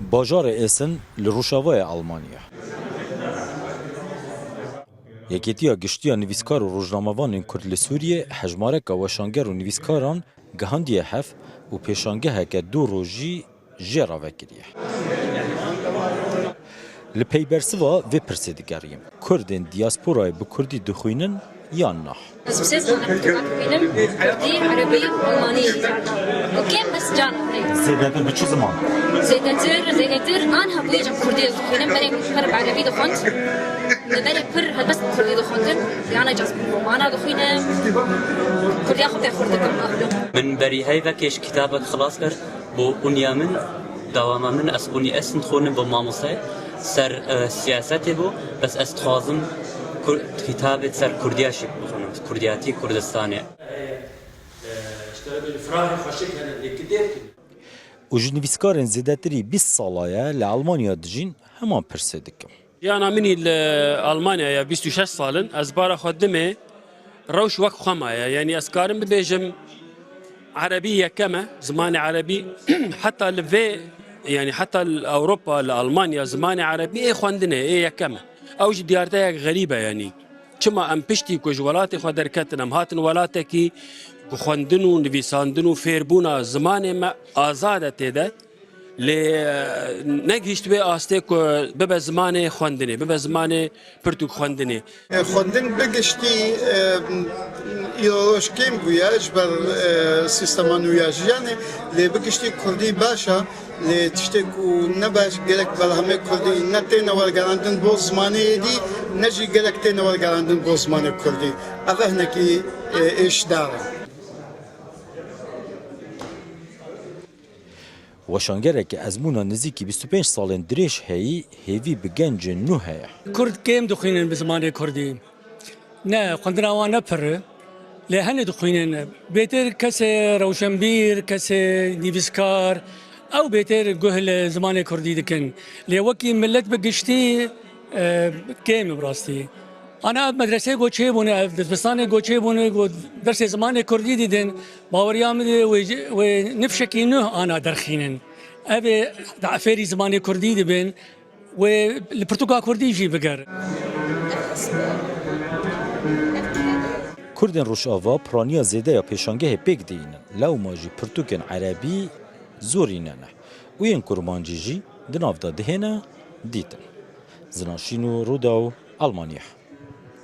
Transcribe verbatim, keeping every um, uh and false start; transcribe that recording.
Bajarê Essen li rojavayê Almanya. Yekêtiya Giştî ya Nivîskar û Rojnamevanên Kurd li Sûriyê hejmareka weşanger û nivîskaran gihandiye hev û pêşangeheke du rojî jê re vekiriye. Li peybersiva vê pirsê digeriyim. Kurdên diyasporayê bi kurdî dixwînin yan na? Ez bi sê zimanan pirtûkan dixwînim, kurdî, erebî, almanî. Û kêm bes can tê. Zêdetir bi çi ziman? Zêdetir, zêdetir an hebûyê cem kurdî ez dixwînim. Berê pir bi erebî dixwend. Li berê pir helbest bi kurdî dixwendin. Yana caz romana dixwînim. Kurdiya xwe pê xurt dikim. Min berî heyvekê ji kitabek xilas kir. Bo uniya min, dawama min, ez unî Essen dixwînim bo mamoste. Ser, e, siyasetê bû, bes ez dixwazim kur-, kitabê ser Kurdiya jî bixwînim, Kurdiyatî Kurdistanê. Û ji nivîskarên zêdetirî bîst sala ye li Almanya dijîn, heman pirsê dikim. Jiyana min î li Almanya ye bîst û şeş sal in. Ez bara xwe dimê rewş wek xwe maye. Yanî ez karim bibêjim erebî yekem e, zimanê erebî heta li vê, yanî heta li Ewropa, li Almanya zimanê erebî ê xwendinê, ê yekem e. Ew jî diyarteyek xerîb e yanî. Çima em piştî ku ji welatê xwe derketin, em hatin welatekî ku xwendin û nivîsandin û fêrbûna zimanê me azad e tê de. Lê, e, negihîşt wê astê ku bibe zimanê xwendinê, bibe zimanê pirtûk xwendinê. Xwendin bi giştî, e, îro roj kêm bûye ji ber, e, sîstema nû ya jiyanê, lê bi giştî kurdî baş e, lê tiştê ku ne baş gerek berhemê kurdî ne têne wergerandin bo zimanê êdî, ne jî gerek têne wergerandin bo zimanê kurdî. Ev e hinekî, e, êşdar e. Weşangereke ezmûna nizîkî bîst û pênc salên dirêj heyî, hêvî bi gencên nû heye. Kurd kêm dixwînin bi zimanê kurdî. Ne, xwendina wan ne pir e. Lê hene dixwînin. Bêtir kesê rewşenbîr, kesê nivîskar, ew bêtir guh li zimanê kurdî dikin. Lê wekî milet bi giştî, e, kêm e bi rastî. Ana ev medreseyê ku çêbûne, ev dibistanê ku çêbûne, ku dersê zimanê kurdî didin, baweriya min de wê, wê nifşekî nuh ana derxînin. Ev ê difêrî zimanê kurdî dibin, wê li pirtûka kurdî jî bigerin. Kurdên Rojava piraniya zêde ya pêşangehê pêk dihînin, lewma jî pirtûkên erebî zorîne ne û yên kurmancî jî di nav de dihêne dîtin. Zinan Şîno, Rûdaw, Almanya.